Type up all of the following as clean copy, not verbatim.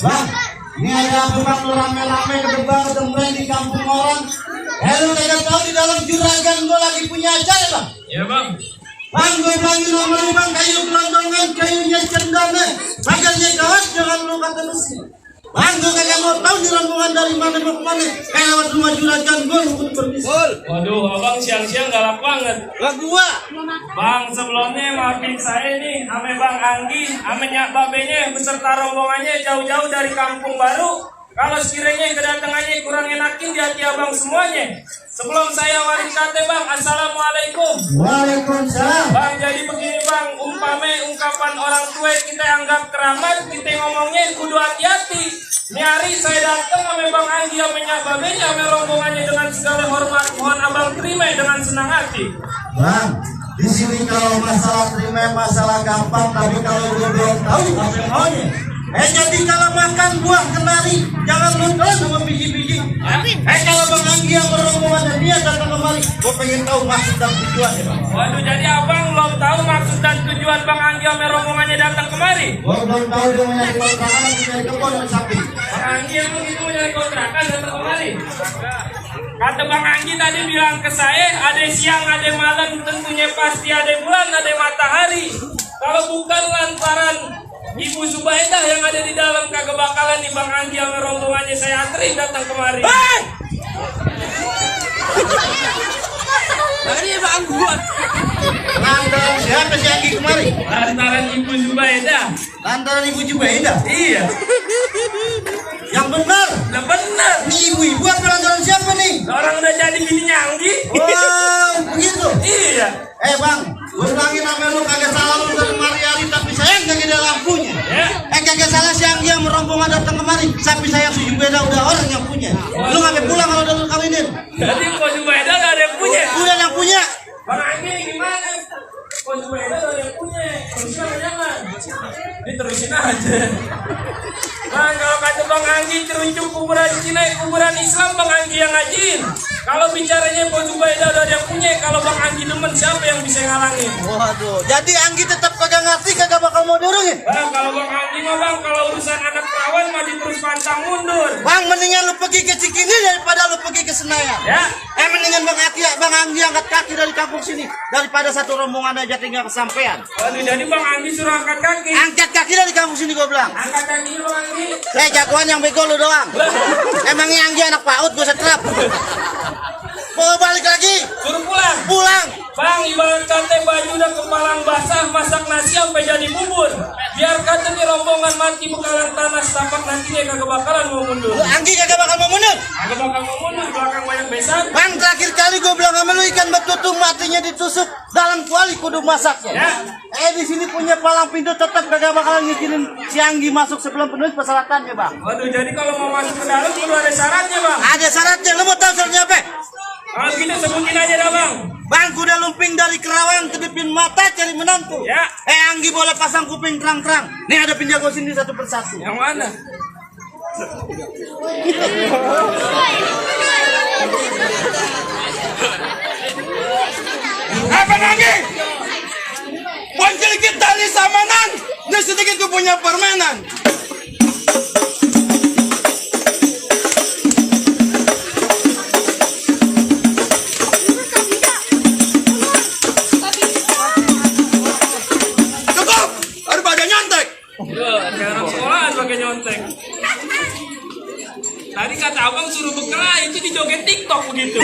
Bang, ini ada apa bang lu rame-rame ke depan ketembreng di kampung orang. Lu kagak tahu di dalam juragan gua lagi punya acara bang. Iya bang. Bang, gue bilangin sama lu bang, kayu gelondongan, kayunya cendana, bagarnya kawas, jangan lu kata besi. Bang, gue kagak mau tahu di rombongan dari mana mau kemana. Kayak lewat rumah juragan gue, lu berbisnis. Waduh, abang siang-siang galak banget. Lah gua. Bang, sebelumnya maafin saya nih, ame Bang Anggi, ame nyak babenya beserta rombongannya jauh-jauh dari kampung baru. Kalau sekiranya kedatangannya kurang enakin di hati abang semuanya. Sebelum saya warin kate bang, assalamualaikum. Waalaikumsalam. Bang, jadi begini bang, ungkapan orang tua kita anggap keramat, kita ngomongnya kudu hati-hati. Ini hari saya datang ame Bang Anggi, ame nyak babenya, ame rombongannya dengan segala hormat. Mohon abang terima dengan senang hati. Bang, di sini kalau masalah terima masalah gampang, tapi kalau gue belum tahu apa yang maunya. Jadi kalau makan buah kenari, jangan lupa sama biji-biji. Kalau Bang Anggi yang beromongan dia datang kemari, gue pengen tahu maksud dan tujuannya bang. Waduh, jadi abang belum tahu maksud dan tujuan Bang Anggi ame rombongannya datang kemari? Gue belum tahu dia mau nyari kontrakan atau nyari kebun dan sapi. Bang Anggi emang itu mau nyari kontrakan datang kemari? Kata Bang Anggi tadi bilang ke saya, ada siang, ada malam, tentunya pasti ada bulan, ada matahari. Kalau bukan lantaran Ibu Zubaidah yang ada di dalam, kagak bakalan nih Bang Anggi sama rombongannya saya anterin datang kemari. Tadi bang buat. Lantaran siapa si Anggi kemari? Lantaran Ibu Zubaidah. Lantaran Ibu Zubaidah? Iya. Yang benar? Udah bener. Ini ibu-ibu apa lantaran siapa nih? Orang udah jadi bininya Anggi. Oh, begitu? Iya. Bang, gue bilangin sama lu kagak salah lu dari hari tapi sayang kagak ada lampunya. Ya. Kagak salah si Anggi yang merombongan datang kemari, tapi sayang si Zubaidah udah orang yang punya. Lu ngapain pulang kalau udah lu kawinin? Jadi Ibu Zubaidah gak ada yang punya. Udah yang punya. Bang Anggi gimana? Ibu Zubaidah gak ada yang punya. Terusin apa jangan? Diterusin aja. Bang, kalau kata Bang Anggi teruncuk kuburan Cina, kuburan Islam Bang Anggi yang ngajiin. Kalau bicaranya Ibu Zubaidah udah ada yang punya, kalau Bang Anggi demen siapa yang bisa ngalangin? Waduh, jadi Anggi tetap kagak ngerti, kagak bakal mau dorongin. Bang, kalau Bang Anggi mah bang, kalau urusan anak perawan mah terus pantang mundur. Bang, mendingan lu pergi ke Cikini daripada lu pergi ke Senayan. Ya. Mendingan Bang Anggi angkat kaki dari kampung sini daripada satu rombongan aja tinggal kesampean. Waduh, jadi Bang Anggi suruh angkat kaki. Angkat kaki dari kampung sini gua bilang. Angkat kaki Bang Anggi. Jagoan yang bego lu doang. Emangnya Anggi anak PAUD gua setrap. Mau balik lagi? Suruh pulang. Pulang. Bang, ibarat kata baju udah kepalang basah, masak nasi sampai jadi bubur. Biar kata nih rombongan mati bekalan tanah, setapak nantinya kagak bakalan mau mundur. Lu Anggi kagak bakal mau mundur. Kagak bakal mau mundur, belakang banyak besan. Bang, terakhir kali gua bilang sama lu ikan betutu matinya ditusuk dalam kuali kudu masaknya. Ya. Di sini punya palang pintu tetap kagak bakalan ngizinin si Anggi masuk sebelum penulis persyaratannya, Bang. Waduh, jadi kalau mau masuk ke dalam kudu ada syaratnya bang. Ada syaratnya, lu mau tahu syaratnya apa? Kalau gitu sebutin aja dah bang. Bang, kuda lumping dari Kerawang kedipin mata cari menantu. Ya. Anggi boleh pasang kuping terang-terang. Nih ada penjago sini satu persatu. Yang mana? Apa lagi? Panggil kita di samanan. Ini sedikit ku punya permainan. Cukup. Harus pada nyontek. Kayak orang sekolahan pakai nyontek. Tadi kata abang suruh berkelahi, itu dijoget TikTok begitu.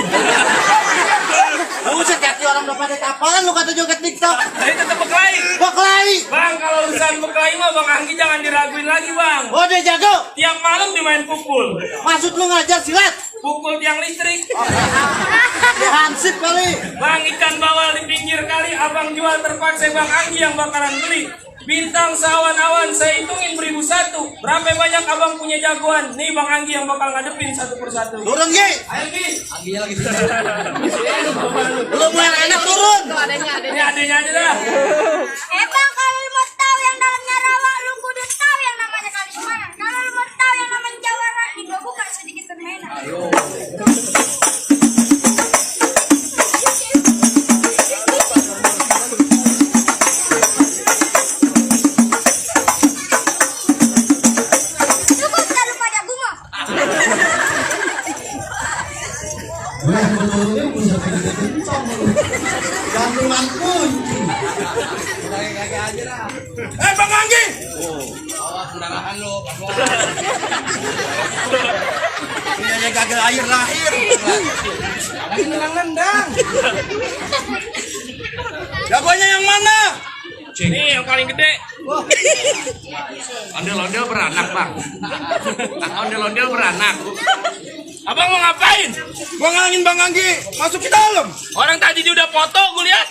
Buset, kaki orang udah pada kapalan lu kata joget TikTok. Jadi tetap berkelahi. Berkelahi. Bang, kalau urusan berkelahi mah Bang Anggi jangan diraguin lagi bang. Oh, dia jago. Tiap malam dimain pukul. Maksud lu ngajar silat? Pukul tiang listrik. Dia hansip kali. Bang, ikan bawal di pinggir kali, abang jual terpaksa Bang Anggi yang bakalan beli. Bintang seawan-awan saya hitungin beribu satu. Berapa banyak abang punya jagoan? Nih Bang Anggi yang bakal ngadepin satu persatu. Turun, Gi. Ayo Gi. Angginya lagi. Belum mulai enak turun. Ini adenya aja dah. Bang, kalau lu mau tahu yang dalamnya rawa, lu kudu tahu yang namanya kalismanan. Kalau lu mau tahu yang namanya jawara, gua buka sedikit permainan. Cukup kagak lahir. Lagi nendang. Jagoannya yang mana? Ini yang paling gede. Ondel-ondel beranak, Bang. Ondel-ondel beranak. Abang mau ngapain? Gua ngalangin Bang Anggi masuk ke dalam. Orang tadi dia udah foto, gue lihat.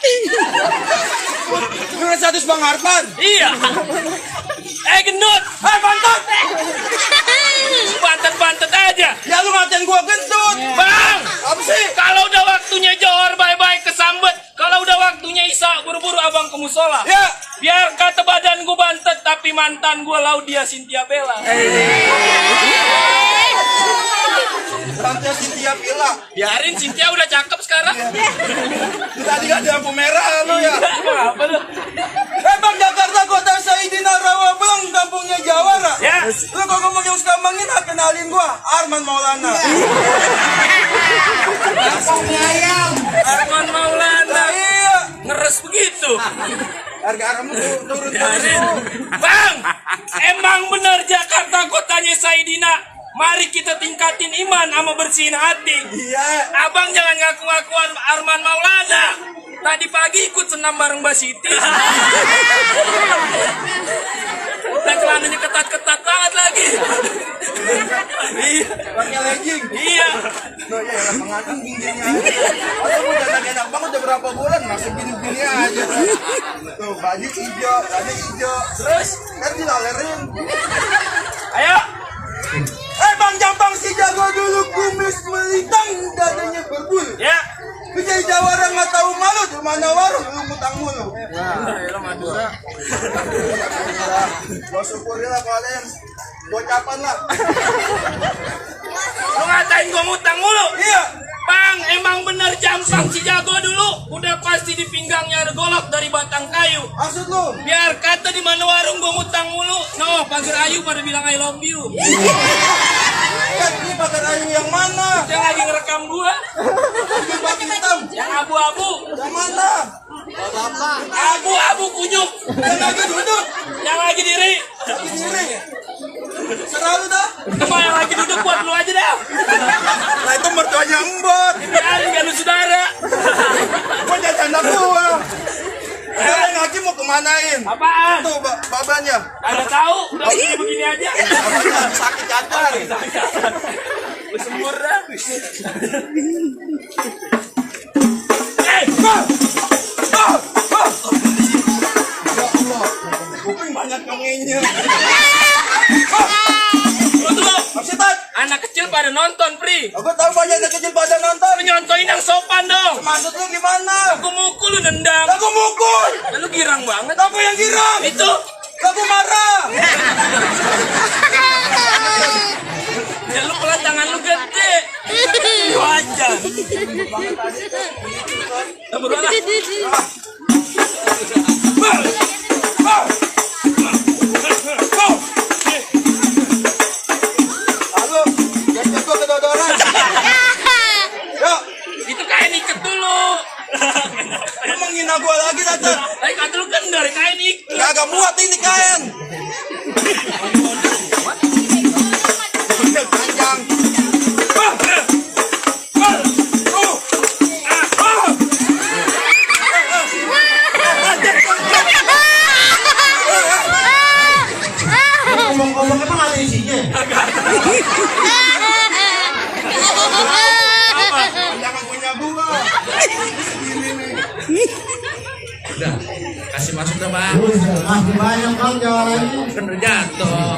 Dengan status Bang Harpan. Iya. Gendut. Pantat. Bantet-bantet aja. Ya lu ngatain gua gendut. Bang, Apa sih? kalau udah waktunya Johor bye-bye kesambet. Kalau udah waktunya Isa buru-buru abang ke musola. Ya. Biar kata badan gue bantet, tapi mantan gue Laudia Cynthia Bella. Santai Cynthia Pila. Biarin, Cynthia udah cakep sekarang. Tadi gak ada lampu merah lu ya. Emang apa lu? Bang, Jakarta Kota Saidina Rawabelong kampungnya Jawara. Ya. Lu kok ngomong yang suka mangina, kenalin gua Arman Maulana. Arman Maulana. Iya. Ngeres begitu. Harga kamu turun Biarin. Bang, emang bener Jakarta kotanya Saidina. Mari kita tingkatin iman sama bersihin hati. Iya. Abang jangan ngaku-ngakuan Arman Maulana. Tadi pagi ikut senam bareng Mbak Siti. Dan celananya ketat-ketat banget lagi. Iya. Pakai legging. Iya. Loh ya, pengantin ginjalnya. Aku udah enak banget udah berapa bulan masih gini-gini aja. Tuh, baju hijau. Terus, Kan dilalerin. ayo. Bang Jampang si jago dulu kumis melintang dadanya berbulu. Ya. Bisa Jawara nggak tahu malu di mana warung lu ngutang mulu. Gua syukurin lah kalian. Bocapan lah. Lu ngatain gua ngutang mulu. Iya. Bang, emang bener Jampang si jago dulu udah pasti di pinggangnya ada golok dari batang kayu. Maksud lu? Biar kata di mana warung gua ngutang mulu. No, pagar ayu pada bilang I love you. Kan ini pakai ayu yang mana? Yang lagi ngerekam gua. Ini pakai hitam. Yang abu-abu. Yang mana? Abu-abu kunyuk. Yang lagi duduk. Yang lagi diri. Lagi diri. Serah lu dah. Cuma yang lagi duduk buat lu aja dah. Nah itu mertuanya embot. Biarin kan lu saudara. Gua jajan anak gua. Sekarang Haji mau kemanain? Apaan? Tuh babanya. Ada tahu? Udah begini aja. Babanya sakit cacar. Lu sembur dah. Ya Allah, kuping banyak kengenya. Lu tuh Maksud Tat? anak kecil pada nonton, Pri. Aku tahu banyak anak kecil pada nonton. Lu nyontoin yang sopan dong. Maksud lu gimana? Aku mukul lu nendang. Aku mukul. Lu girang banget. Aku yang girang. Itu. Aku marah. Ya lu pelan tangan lu gede. Wajar. Berulang. Halo, jangan gua kedodoran. Yuk, Itu kain iket dulu. lu menghina gua lagi Tata. Tapi kata lu kan dari kain iket. Kagak muat ini kain. Panjang. Ngomong-ngomong emang ada isinya. Jangan punya gua. Udah, kasih masuk dah, Bang. Masih banyak Bang jawabannya. Kan udah jatuh.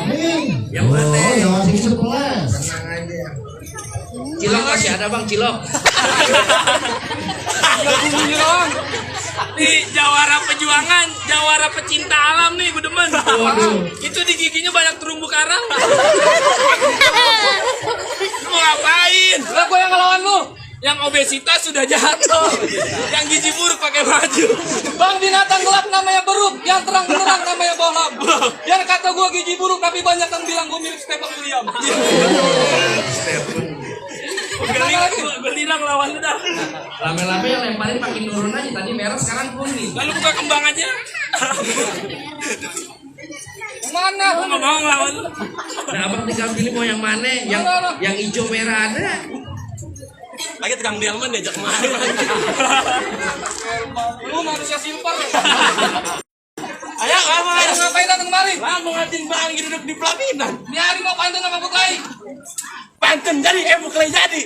Yang Oh, mana? jawaban 11. Tenang aja. Cilok masih ada, Bang, cilok. Di Jawara Perjuangan, Jawara Pecinta Alam nih, gue demen. Itu di giginya banyak terumbu karang. Lu mau ngapain? Lah gue yang ngelawan lu. Yang obesitas sudah jatuh. Yang gizi buruk pakai baju. Bang, binatang gelap namanya beruk, yang terang benderang namanya bohlam. Yang kata gua gizi buruk tapi banyak yang bilang gua mirip Stephen William. Gelirang lawan lu dah. Lame-lame yang lemparin makin turun aja. Tadi merah, sekarang kuning. Lalu buka kembang aja. mana? Gua nggak mau ngelawan lu. Nah, abang tinggal pilih mau yang mana? Yang hijau merah ada. Lagi tegang delman diajak kemarin. Lu manusia simpel. Ayo, kamar. Ngapain datang kemari? Lah mau ngatin bang duduk di pelaminan. Ini hari mau pantun sama Buklai. Pantun jadi, buklai jadi.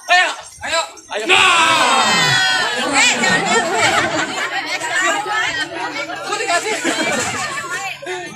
Ayo. Ayo. Ayo. Gua dikasih.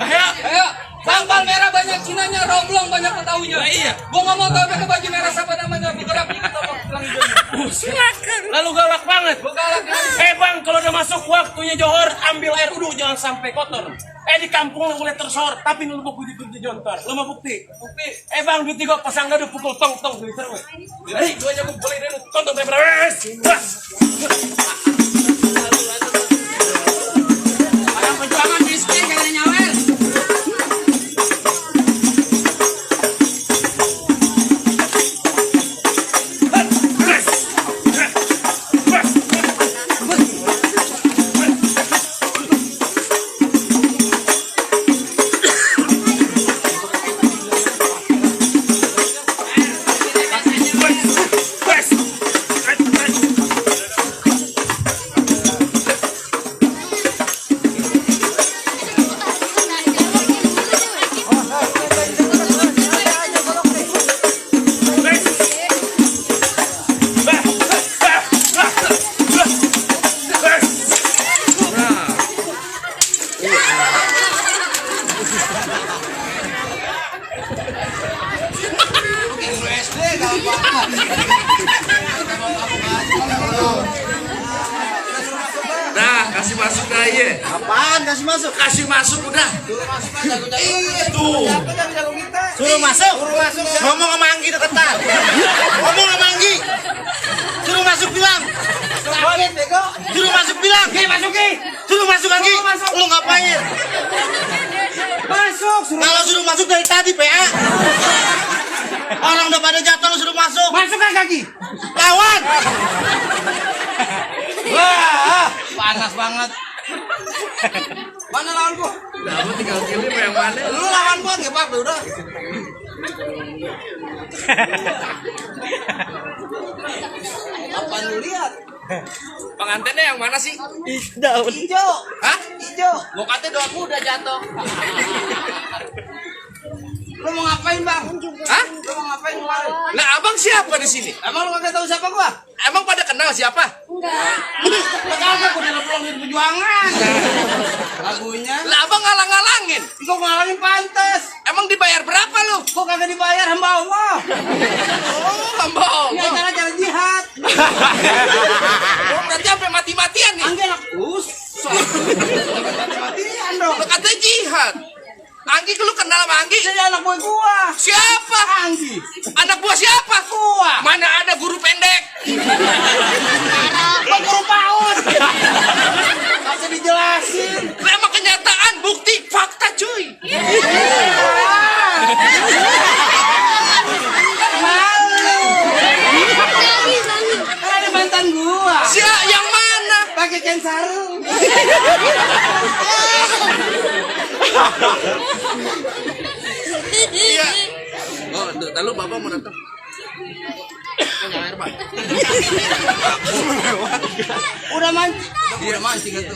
Ayo. Ayo. Sambal merah banyak cinanya, roblong banyak ketahuinya. Iya. Gua ngomong tau pakai baju merah siapa namanya bergerak di kita pulang hijaunya. Silakan. Lalu galak banget. Gua galak ya. Bang, kalau udah masuk waktunya johor, ambil air wudhu, jangan sampai kotor. Di kampung lu boleh tersor, tapi lu mau bukti di jontor. Lu mau bukti? Bukti. Bang, duit gua pasang gadu pukul tong duit terus. Jadi gua nyambung boleh deh, tonton daripada wes. Orang perjuangan miskin kayaknya nyawer. Dah, kasih masuk dah iya. Apaan kasih masuk? Kasih masuk udah. Itu. Suruh masuk. Ngomong sama Anggi deketan. Ngomong sama Anggi. Suruh masuk bilang. Suruh masuk bilang. Suruh masuk Anggi. Lu ngapain? Masuk. Kalau suruh masuk dari tadi PA. Orang udah pada jatuh lu suruh masuk. Masuk kan kaki? Lawan. Wah, panas banget. Mana lawan gua? Nah, abang tinggal pilih mau yang mana. Lu lawan gua nggak apa-apa udah. Apa lu lihat? Pengantinnya yang mana sih? Hijau. Hah? Hijau. Gua katanya doa udah jatuh. Lu mau ngapain, Bang? Hah? Lu mau ngapain kemarin? Lah, abang siapa di sini? Emang lu kagak tahu siapa gua? Emang pada kenal siapa? Lu kagak gua udah pulang dari perjuangan. Lagunya. Lah, abang ngalang-ngalangin. Gua ngalangin pantes. Emang dibayar berapa lu? Gua kagak dibayar hamba Allah. Oh, hamba Ini Allah. acara jalan jihad. Oh, berarti sampai mati-matian nih. Anggi anak mati-matian dong. Lu katanya jihad. Anggi, lu kenal sama Anggi? Jadi anak buah gua. Siapa? Anggi. Anak buah siapa? Gua. Mana ada guru pendek? Gua guru PAUD. Masih dijelasin. Lah, emang kenyataan, bukti, fakta cuy. Malu. Kan ada mantan gua. Yang mana? Pakai kain sarung. Iya. Oh, lalu bapak mau datang. Punya air, Pak. Udah mancing. Iya, mancing itu.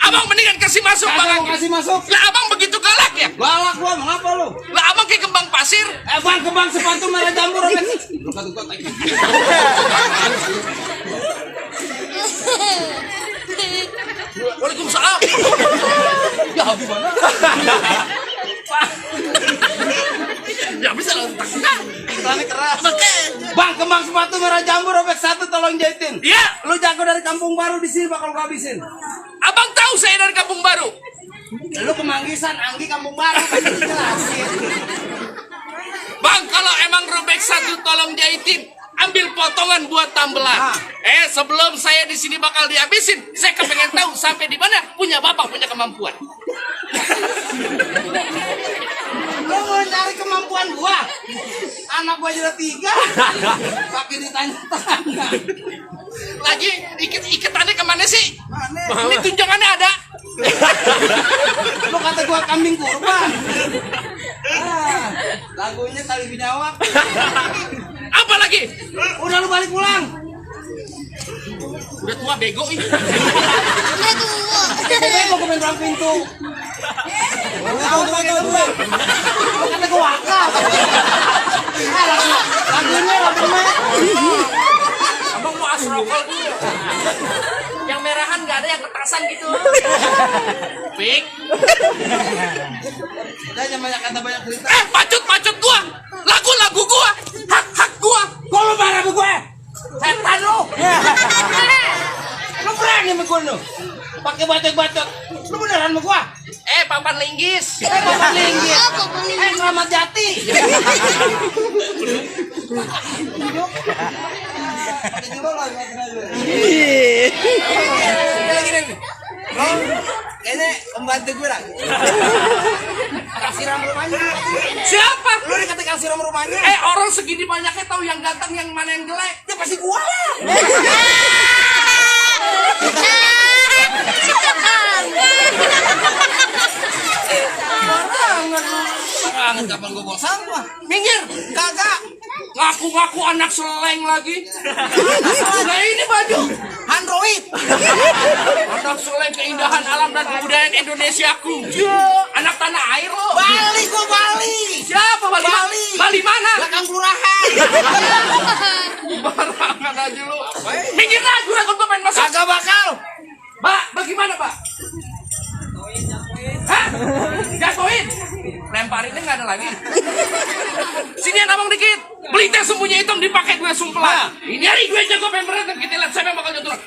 Abang mendingan kasih masuk, Bang Kagak mau Anggi. kasih masuk. Lah, abang begitu galak ya? Galak gua, mengapa lu? Lah, abang kayak kembang pasir. Bang kebang sepatu merah jambu robek. Waalaikumsalam. Ya habis mana? Ya bisa langsung tak. Iklannya keras. Bang kembang sepatu merah jambu robek satu tolong jahitin. Iya. Lu jago dari kampung baru di sini bakal gua habisin. Abang tahu saya dari Kampung Baru. Lu kemanggisan Anggi kampung baru pasti dijelasin. Bang, kalau emang robek satu tolong jahitin. Ambil potongan buat tambelan. Sebelum saya di sini bakal dihabisin, saya kepengen tahu sampai di mana punya bapak punya kemampuan. Lu mau cari kemampuan gua? Anak gua aja udah 3. Pakai ditanya-tanya. Lagi iketannya kemana sih? Mana? Ini tunjangannya ada. Lu kata gua kambing kurban. Lagunya kali binawak. Apa lagi? Udah lu balik pulang. Udah tua bego ini. Udah tua. Bego gue main perang pintu. Tuh. Kata gua wakaf. Lagunya lagu mah. Abang mau asrokol dulu. Yang merahan nggak ada, yang ketasan gitu. Pik. Udah jangan banyak cerita. Pacut gua. Lagu gua. Hak gua. Kok lu marah sama gue? Setan lu. Lu berani sama gue lu? Pakai bacot-bacot. Lu beneran sama gue? Papan linggis. Bapak linggis. Apa boleh? Selamat Jati. Ini pembantu gue lah. Kasih ram rumahnya. Siapa? Lu dikata kasih ram rumahnya. Orang segini banyaknya tahu yang ganteng yang mana yang jelek. Ya pasti gua lah. Banget kapan gua bawa sampah. Minggir. Kagak. Ngaku-ngaku anak seleng lagi. Nah ini baju Android. anak seleng, keindahan alam dan kebudayaan Indonesiaku. Anak tanah air lo. Bali gua Bali. Siapa Bali? Bali. Bali mana? Belakang kelurahan. Barangan aja lu. Minggir lah, gue takut main masuk. Kagak bakal. Pak, bagaimana Pak? Hah? Jatuhin? Lemparinnya nggak ada lagi. Sini abang dikit. Beli teh sembunyi hitam dipakai gue sumpah. Ini hari gue jago pengen berantem, kita lihat siapa yang bakal jatuh.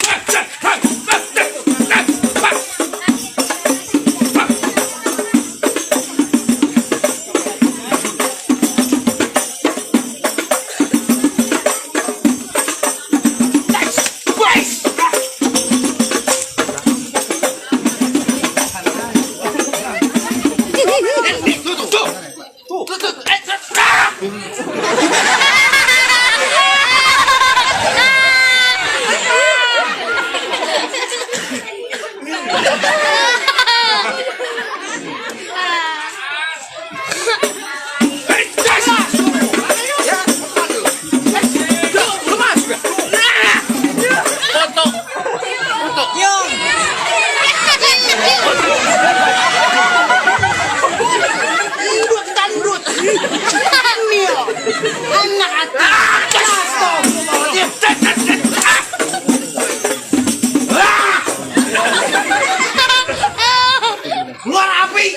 Luar api.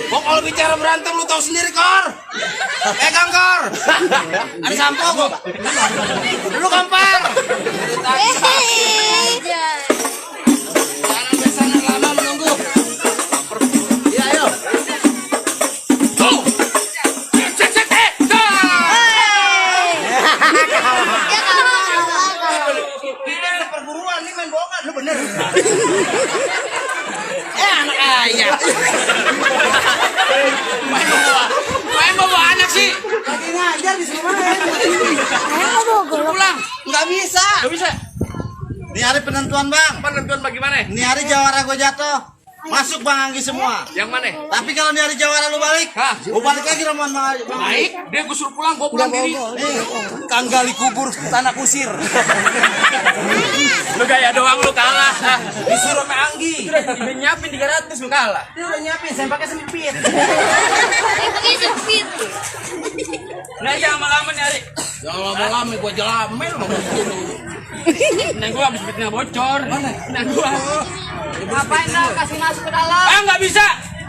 Kok kalau bicara berantem lu tahu sendiri, Kor. Pegang, Kor. Ada sampo kok. Lu gampar. Jangan besanan lama menunggu. Ya, ayo. Tuh. Ini perguruan nih main bohongan, lu bener. Anak ayah. Main bawa anak sih. Lagi ngajar di main. Pulang. Nggak bisa. Gak bisa. Ini hari penentuan bang. Penentuan bagaimana? Ini hari jawara gue jatuh. Masuk bang Anggi semua. Yang mana? Tapi kalau ini hari jawara lu balik, Hah? gue balik lagi rombongan bang Anggi. Baik, dia gue suruh pulang, gue pulang diri. Kang gali kubur tanah kusir. Lu gaya doang lu kalah. Disuruh sama Anggi. Udah nyiapin 300 lu kalah. Dia udah nyiapin, saya pakai sempit. Pakai sempit. Nah, jangan lama-lama nih, Ari. Jangan lama-lama gua jelamel. Nah, gua habis fitnah bocor. Nah, gua. Ngapain dah kasih masuk ke dalam? Nggak bisa.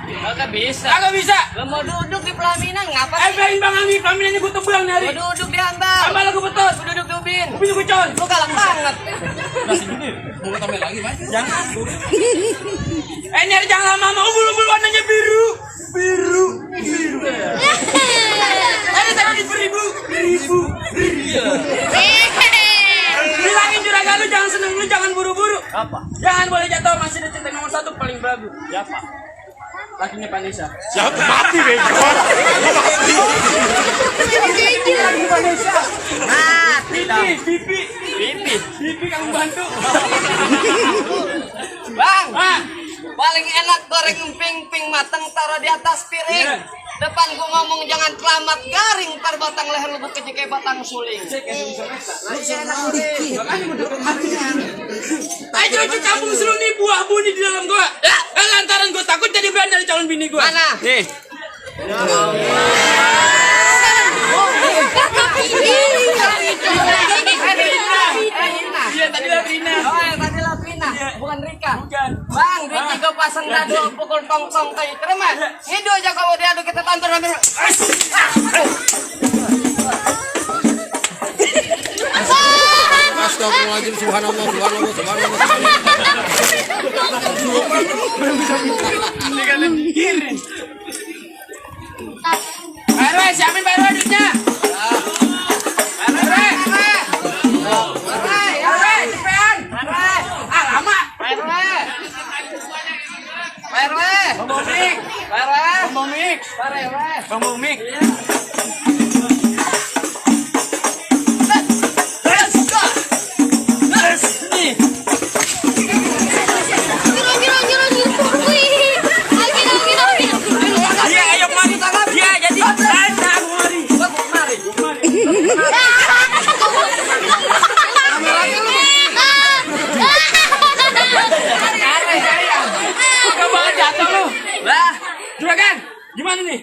Kagak bisa. Kagak bisa. Lo mau duduk di pelaminan ngapain? Biarin Bang Ami, pelaminan gue tebang nih, Ari. Mau duduk di hambal. Tambah lagu betul. Mau duduk di ubin. Kuping gue con. Lo galak banget. Mau tambah lagi, Mas? Jangan. Nyari jangan lama-lama. Umbul-umbul warnanya biru. Biru. Ada tadi beribu. Bilangin juragan lu jangan seneng lu, jangan buru-buru. Apa? Jangan boleh jatuh, masih ada cinta nomor 1 paling bagus. Siapa? Lakinya Vanessa. Siapa mati bego? Pipi. Pipi kamu bantu. Bang, Ah, paling enak goreng emping-emping matang taruh di atas piring. Iya. Depan gua ngomong jangan kelamat garing, ntar batang leher lu kecil kayak batang suling. ayo cuci kampung seru nih buah buni di dalam gua. Lantaran gua takut jadi brand dari calon bini gua. Mana? Nih. Iya tadi lihat Rina. Oh, yang tadi Latrina, bukan Rika. Bukan. Bang, di tiga pasang dadu pukul tong-tong kayak terima. Hidup aja kalau diadu kita tonton hampir. Astagfirullahaladzim, subhanallah, subhanallah, subhanallah. Pak RW, siapin Pak RW duitnya. Pak RW. RW, cepetan. Ah, lama. Pak RW. Pak RW. Bang Bomik. Pak RW. Bang Bomik. Pak RW. Bang Bomik. Nih. Iya, ayo mari. Iya, jadi tanda mari. Suka banget jatuh lu. Lah, Juragan, gimana nih?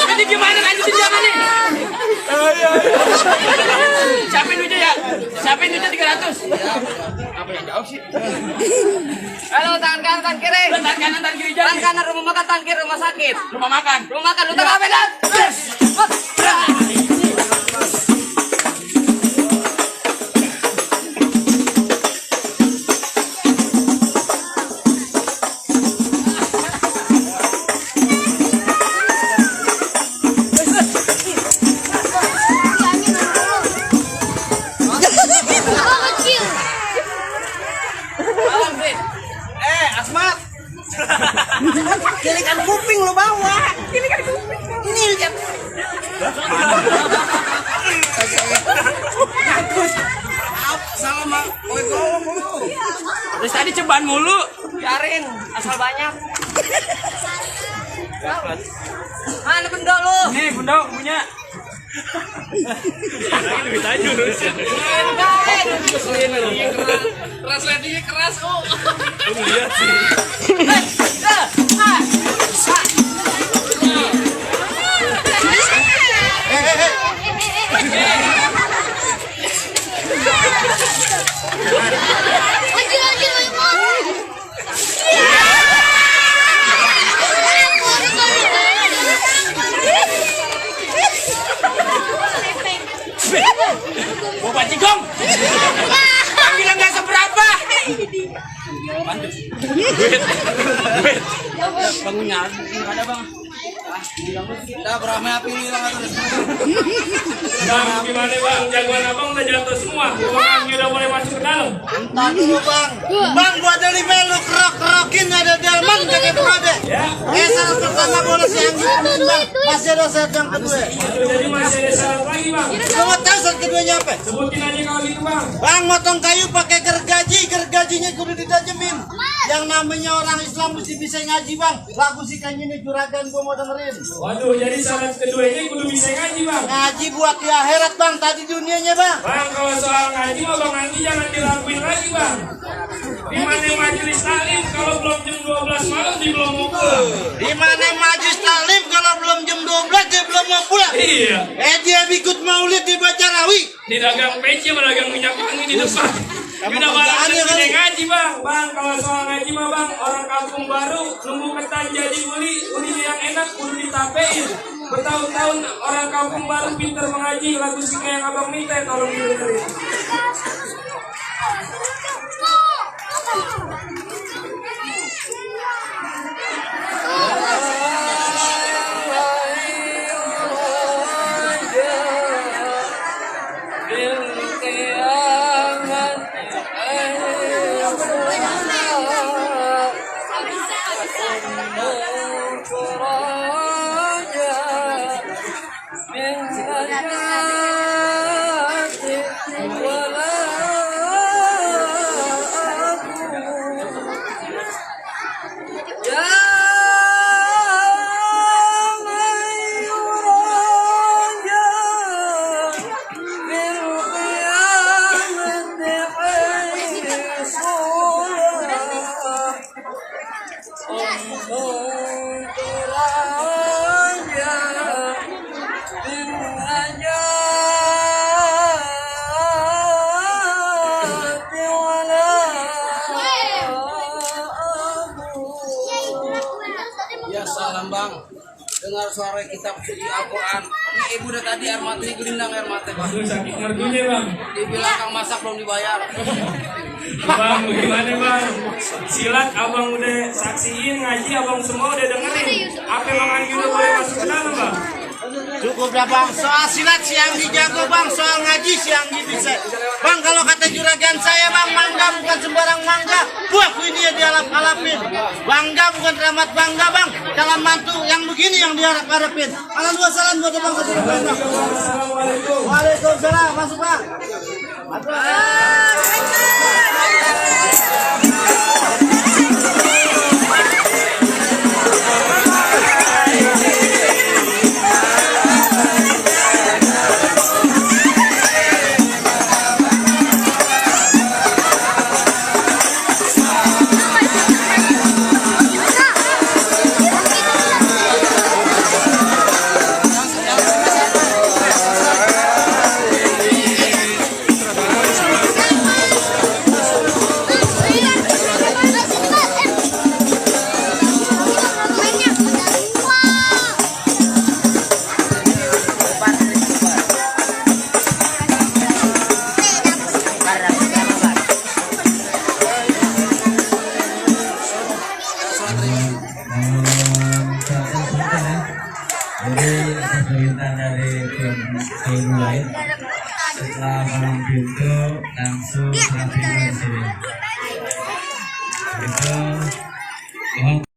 Jadi gimana lanjutin jangan nih? Siapin duitnya ya? Siapin duitnya 300. Apa yang jauh sih? halo tangan kanan tangan kiri. Tangan kanan, tangan kiri Tangan jadi. kanan rumah makan, tangan kiri rumah sakit. Rumah makan. Rumah makan lu tahu apa dan? Malam sih. Asmat. Kilikan kuping lo bawa. Kilikan kuping. Ini lihat. Sama. Oi, mulu. Terus tadi cobaan mulu. Biarin, asal banyak. Mana benda lu? Nih, Bunda punya. Lebih tajam terusnya. Keras landingnya keras kok. Lihat sih. Bapak Cigong. Bilang nggak seberapa. Bangunnya nggak ada bang. Dah beramai api hilang atau Bang, gimana bang? Jagoan abang udah jatuh semua. Orangnya udah mulai masuk ke dalam. Entar dulu bang. Bang gua dari melu kerok-kerokin ada delman kayak prode. Saat pertama bola si Anggi bang. Masih ada saat yang kedua. Jadi masih ada syarat lagi bang. Lu mau tahu saat keduanya apa? Sebutin aja kalau gitu bang. Bang motong kayu pakai gergaji, gergajinya kudu ditajemin. Yang namanya orang Islam mesti bisa ngaji bang. Lagu si kanyi ini juragan gua mau dengerin. Waduh, jadi syarat keduanya kudu bisa ngaji bang. Ngaji buat di akhirat bang, tadi dunianya bang. Bang, kalau soal ngaji mah bang Anggi jangan dilakuin lagi bang. Di mana majelis taklim kalau belum jam 12 malam di belum mau pulang. Di mana majlis taklim kalau belum jam 12 dia belum mau pulang. Iya. Dia ikut maulid dibaca rawi. Di dagang peci sama dagang minyak wangi di depan. Udah malam kerjaannya ini kali. ngaji bang. Bang, kalau soal ngaji mah bang, orang kampung baru nunggu ketan jadi uli yang enak kudu ditapein. Bertahun-tahun orang kampung baru pintar mengaji, lagu singa yang abang minta tolong didengerin. dengar suara kitab suci Al-Quran. Ini ibu udah tadi air mata ini gelindang air mata bang. Aduh sakit merdunya bang. Dibilang kang masak belum dibayar. Bang, bagaimana bang? Silat abang udah saksiin, ngaji abang semua udah dengerin. Apa emang Anggi udah boleh masuk ke dalam bang? Cukup dah bang, soal silat si Anggi jago bang, soal ngaji si Anggi bisa. Bang kalau kata juragan saya bang, mangga bukan sembarang mangga, buah ini ya dialap-alapin. Bangga bukan rahmat bangga bang, calon mantu yang begini yang diharap-harapin. Alhamdulillah buat bang satu bang. Waalaikumsalam, masuk bang. Jadi atas perintah dari peluru lain, setelah malam pintu langsung serang di sini. Itu mohon